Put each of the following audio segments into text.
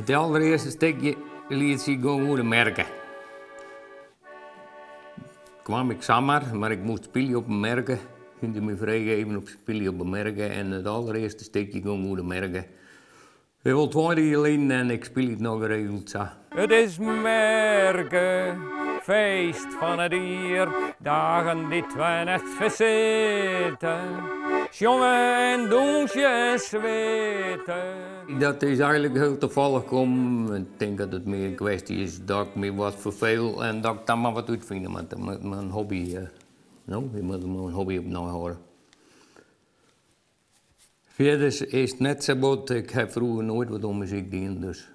It alderearste stikje lietsje gong oer de merke. Kwam ik samar, mar ik moast spylje op in merke. Hiene se my frege even op spylje op de merke en it alderearste stikje gong oer de merke. It is wol 20 jier lyn en ik spylje it noch geregeld sa. It is merke, feest fan it jier, dagen dy't wy net fersitte, sjonge en dûnsje en switte. Dat is eigenlik hiel tafallich kommen. Ik tink dat it mear in kwestje is dat ik my wat ferfeel en dat ik dan mar wat útfine moat. Myn hobby, no, ik moat myn hobby op neihâlde. Fierders is it net sa bot, ik ha froeger noait wat oan muzyk dien, dus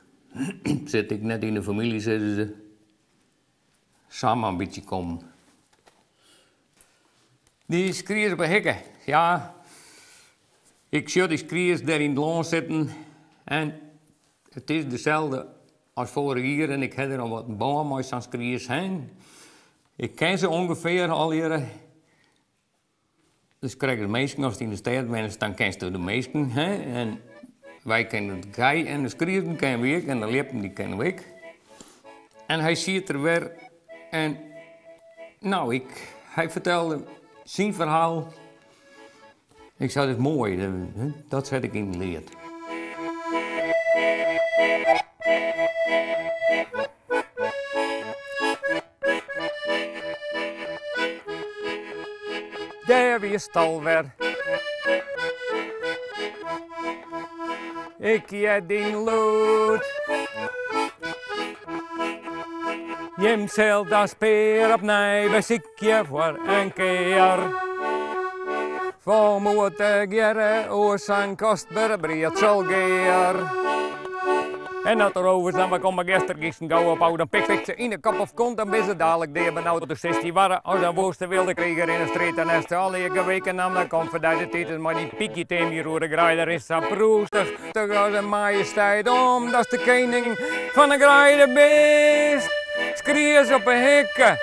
sit ek net yn de famylje, sizze se. Samar in bytsje kommen. Dy skries op 'e hikke, ja. Ik sjoch dy skries dêr yn it lân sitten en it is deselde as foarich jier en ik ha der al wat in bân mei sa'n skries, hè. Ik ken se ûngefear allegearre. Dus krekt as minsken, ast yn de stêd wennest, dan kensto de minsken. Hè? En wy kenne de kij en de skriezen kenne wy ek en de ljippen dy kenne we ek. En hy siet der wer en no, ik, hy fertelde syn ferhaal. Ik sei, dat is moai, dat set ik yn in liet. Dêr wiest alwer. Ik hear dyn lûd. Jim sil dat pear opnij besykje foar in kear. Fol moed tegearre oer sa'n kostber briedsel gear. En as de rovers dan wer komme, giest der gisten gau op ôf. Dan pikst se yn 'e kop of kont, dan binne se dalik deabenaud. Do sitst dy warre as in woeste wylde kriger yn 'e striid. Dan hast allegear geweken naam, dan komt foar dy de tiid. Dus mei dyn pykje team oer de greide rinst sa proestich as in majesteit. Omdatst de kening fan 'e greide bist. Skries op 'e hikke.